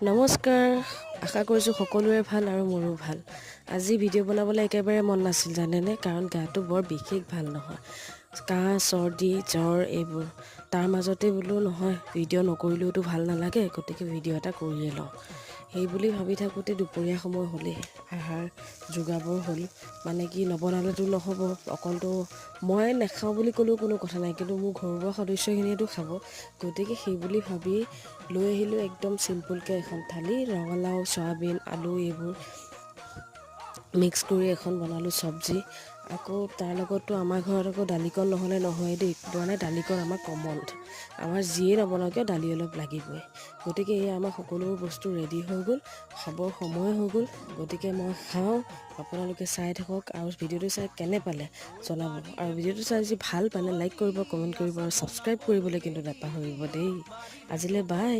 নমস্কাৰ, আশা কৰিছোঁ সকলোৰে ভাল আৰু মোৰো ভাল। আজি ভিডিঅ' বনাবলৈ একেবাৰে মন নাছিল জানেনে? কাৰণ গাটো বৰ বিশেষ ভাল নহয়। কাহ, চৰ্দি, জ্বৰ এইবোৰ। তাৰ মাজতে বোলো নহয়, ভিডিঅ' নকৰিলেওতো ভাল নালাগে, গতিকে ভিডিঅ' এটা কৰিয়ে লওঁ। সেই বুলি ভাবি থাকোঁতে দুপৰীয়া সময় হ'লেই, আহাৰ যোগাবৰ হ'ল। মানে কি, নবনালেতো নহ'ব। অকলতো মই নাখাওঁ বুলি ক'লেও কোনো কথা নাই, কিন্তু মোৰ ঘৰুৱা সদস্যখিনিয়েতো খাব। গতিকে সেই বুলি ভাবি লৈ আহিলোঁ একদম চিম্পুলকৈ এখন থালি। ৰঙালাও, চয়াবিন, আলু এইবোৰ মিক্স কৰি এখন বনালোঁ চব্জি। আকৌ তাৰ লগততো আমাৰ ঘৰত আকৌ দালিকণ নহ'লে নহয় দেই। মানে দালিকণ আমাৰ কমন। আমাৰ যিয়ে নবনাওঁ কিয়, দালি অলপ লাগিবই। গতিকে এই আমাৰ সকলোবোৰ বস্তু ৰেডি হৈ গ'ল, খাবৰ সময় হৈ গ'ল। গতিকে মই খাওঁ, আপোনালোকে চাই থাকক আৰু ভিডিঅ'টো চাই কেনে পালে জনাব। আৰু ভিডিঅ'টো চাই যদি ভাল পালে লাইক কৰিব, কমেণ্ট কৰিব আৰু ছাবস্ক্ৰাইব কৰিবলৈ কিন্তু নাপাহৰিব দেই। আজিলৈ বাই।